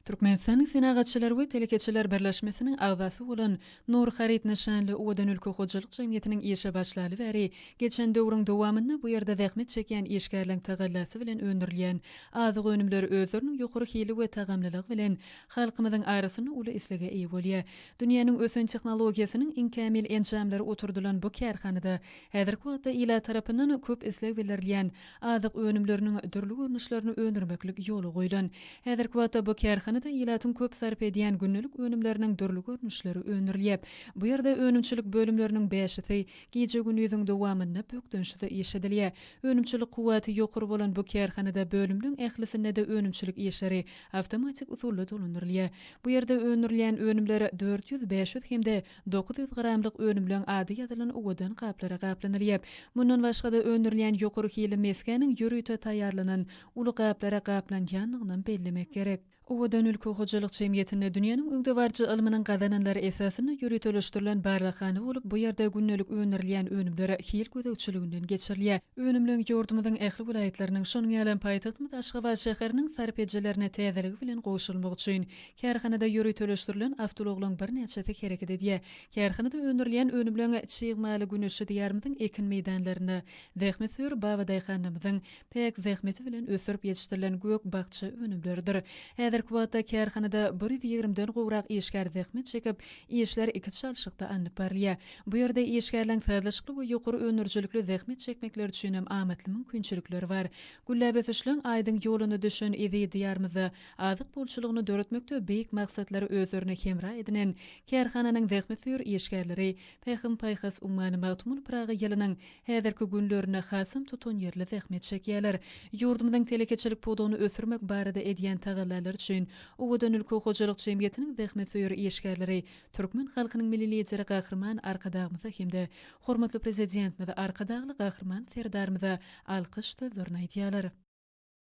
Türkmenistanyň Senagatçylar we telekeçiler birleşmesiniň agzasy bolan Nur haryt nyşanly Owadan ülke hojalyk jemgyýetiniň işe başlaly bäri geçen döwrüň dowamynda bu ýerde zähmet çekýän işgärleň tagallasy bilen öndürilýän azyk önümleri özleriniň ýokary hili we tagamlylygy bilen halkymyzyň arasynda uly islege eýe bolýar. Dünýäniň ösen tehnologiýasynyň iň kämil enjamlary oturdylan bu kärhanada häzirki wagtda ilat tarapyndan köp isleg bildirilýän azyk önümleriniň dürli görnüşlerini öndürmeklik ýola goýlan. Häzirki wagtda bu kärhanada ilatyň köp sarp edýän gündelik önümleriniň dürli görnüşleri öndürilýär. Bu ýerde önümçilik bölümleriniň bäşisi gije-gündiziň dowamynda bökdençsiz işledilýär. Önümçilik kuwwaty ýokary bolan bu kärhanada bölümleň ählisinde-de önümçilik işleri awtomatik usulda dolandyrylýar. Bu ýerde öndürilýän önümler 400, 500 hem-de 900 gramlyk önümleň ady ýazylan owadan gaplara gaplanylýar. Mundan başga-da öndürilýän ýokary hilli mesgäniň ýörite taýýarlanan uly gaplara gaplanýandygynam bellemek gerek. Owadan ülke hojalyk jemgyýetinde dünýäniň öňdebaryjy ylmynyň gazananlary esasynda ýöriteleşdirilen barlaghana bolup, bu ýerde gündelik öndürilýän önümler hil gözegçiliginden geçirilýär. Önümleň ýurdumyzyň ähli welaýatlarynyň, şonuň ýalam paýtagtymyz Aşgabat şäheriniň sarp edijilerine täzeligi bilen gowşurylmak üçin kärhanada ýöriteleşdirilen awtoulaglaryň birnäçesi hereket edýär. Kärhanada öndürilýän önümleň çig maly güneşli Diýarymyzyň ekin meýdanlarynda zähmetsöýer babadaýhanlarymyzyň päk zähmeti bilen ösdürip ýetişdirilen gök-bakja önümleridir. Häzirki wagtda kärhanada bir ýüz ýigrimiden gowrak işgär zähmet çekip, işler iki çalşykda alnyp barylýar. Bu ýerde işgärleň sazlaşykly we ýokary öndürijilikli zähmet çekmekleri üçinem amatly mümkinçilikler bar. Gülläp ösüşleň aýdyň ýoluna düşen eziz Diýarymyzda azyk bolçulygyny döretmekde beýik maksatlary özlerine hemra edinen kärhananyň zähmetsöýer işgärleri Pähim-paýhas ummany Magtymguly Pyragy ýylynyň häzirki günlerinde hasam tutanýerli zähmet çekýärler. Ýurdumyzyň telekeçilik pudagyny ösdürmek barada edýän tagallalary üçin Owadan ülke hojalyk jemgyýetiniň zähmetsöýer işgärleri türkmen halkynyň Milli Lideri Gahryman Arkadagymyza hem-de hormatly Prezidentimiz Arkadagly Gahryman Serdarymyza alkyş sözlerini aýdýarlar.